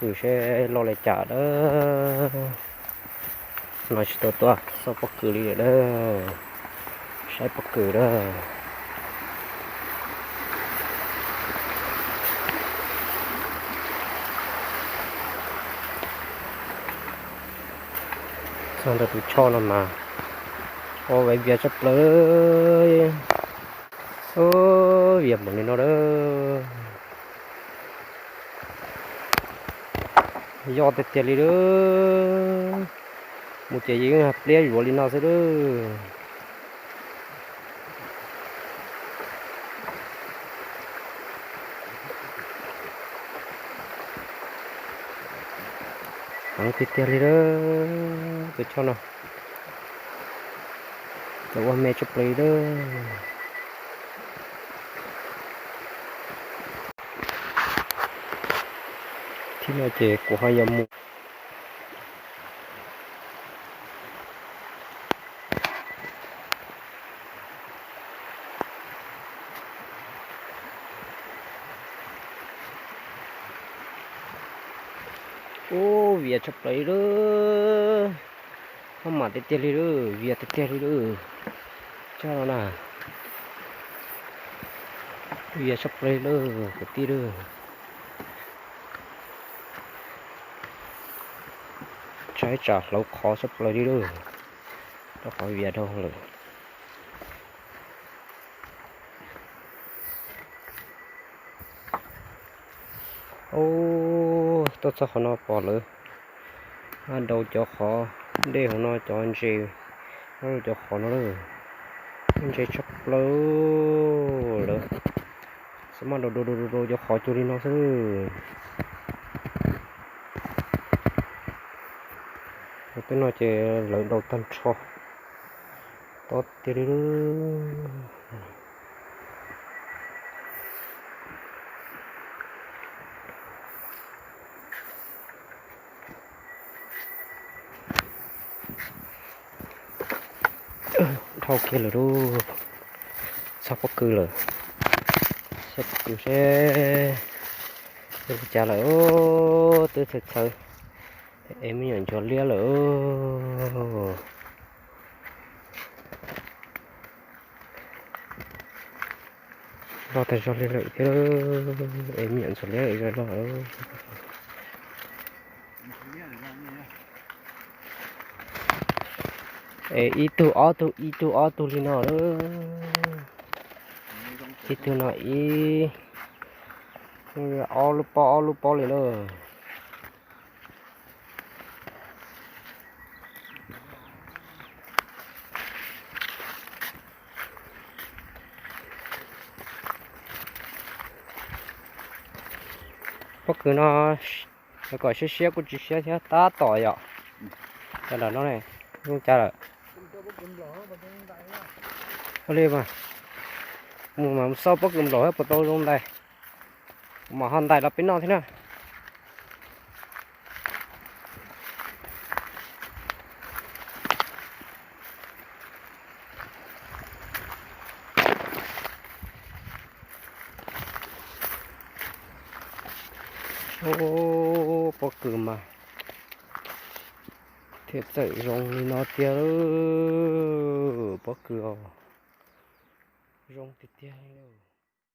Kws seb loj li cas dab. No tsis tau tuaj xauj pob kws li lawm dab. Saib pob kws dab. Txog ntawm tus choj no mas, ua vias tshaj plaws. Vias npaum li no dab. Yoj tiag tiag li dab. Mus ces yeej pliab yuav li no xwb dab. Heev tiag tiag li dab, tus choj no. Cov ua me tshaj plaws li dab. Thib no ces kuv ho yuav mus. Ub, vias tshaj plaws li lawm. Maj mam tiag tiag li lawm, vias tiag tiag li lawm. Tsob no na, vias tshaj plaws li lawm kwv tij lawm. Tsam ib tsam hlauv qhov tshaj plaws li lawm, rau qhov vias dhau lawm. Ub, tuaj txog qhov no pom lawv dau cov qhov dej hauv no, cov ntses, cov qhov no lawm. Ntses tshaj plaws lawm. Xav mas dau dau dau dau cov qhov cuag li no xwb. Tej no ces lawv dau tag nrho. Tob tiag li. Dhau kiag lawm lauj. Txog pob kws lawm. Saib pob kws seb li cas lawm. Twb txhawv txhawv, es me nyuam ntsuag liab lawm. Loj tag zog li lawm thiab, es me nyuam ntsuag liab lawm zog loj. Es ib tug ob tug ib tug ob tug li no lawm. Ib tug no ib, ob lub pob ob lub pob li lawm. Pob kws no, kom siab siab kuj tsis siab thiab tab tom yom. Cov nram no ne, zoo cas lawm? Ua li mas, mus mas mus xauj pob kws nplaum thiab puas tau zoo ntais. Kuv mam ho ntais los peb noj thiab na. Ub, pob kws mas thiaj txawm zoo li no tiag lauj, pob kws os. Zoo tiag tiag li.